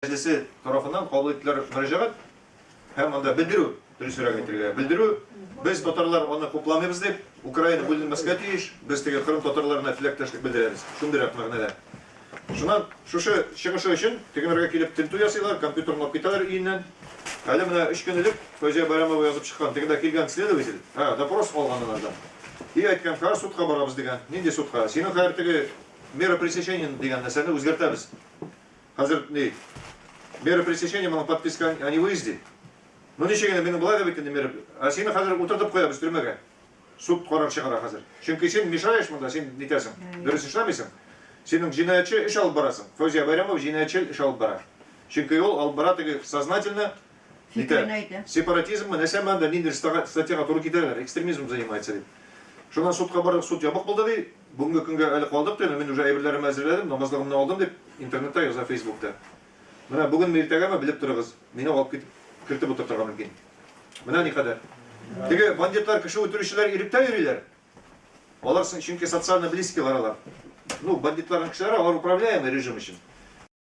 Мәҗлесе тарафыннан кабул иттеләр мөрәҗәгать һәм анда белдерү, дөресрәк әйтергә, белдерү, без татарлар аны хупламыйбыз дип, Украина бүленмәскә тиеш, без теге Кырым татарларына теләктәшлек белдерәбез, шундыйрак мәгънәдә. Шуннан шушы чыгышы өчен тегенәргә килеп тентү ясыйлар, компьютерын алып китәләр өеннән. Әле менә өч көн элек Фәүзия Байрамова язып чыккан, тегендә килгән следователь, ә, допрос алган анардан. И әйткән, хәзер судка барабыз дигән. Нинди судка? Синең хәзер теге мера пресечения дигән нәрсәне үзгәртәбез. Хәзер ни, мера пресечения моның подписка о невыезде. Ну ничек инде, минем болай да бит инде мера. Ә сине хәзер утыртып куябыз төрмәгә. Суд карар чыгара хәзер. Чөнки син мешаешь монда, син нитәсең, дөрес эшләмисең. Синең җинаятьче эш алып барасың. Фәүзия Байрамова җинаятьчел эш алып бара. Чөнки ул алып бара теге сознательно нитә. Сепаратизммы, нәрсәме анда, ниндидер статьяга туры китерәләр, экстремизмом занимается дип. Шуннан судка бардык, суд ябык булды ди. Бүгенге көнгә әле калдык ди, мин уже әйберләремне әзерләдем, намазлыгымны алдым дип интернетта яза, фейсбукта. Менә бүгенме, иртәгәме, белеп торыгыз, мине алып китеп, кертеп утыртырга мөмкин. Менә никадәр. Теге бандитлар, кеше үтерүчеләр иректә йөриләр. Алар чөнки социально близкийлар алар. Ну, бандитларның кешеләре, алар управляемый режим өчен.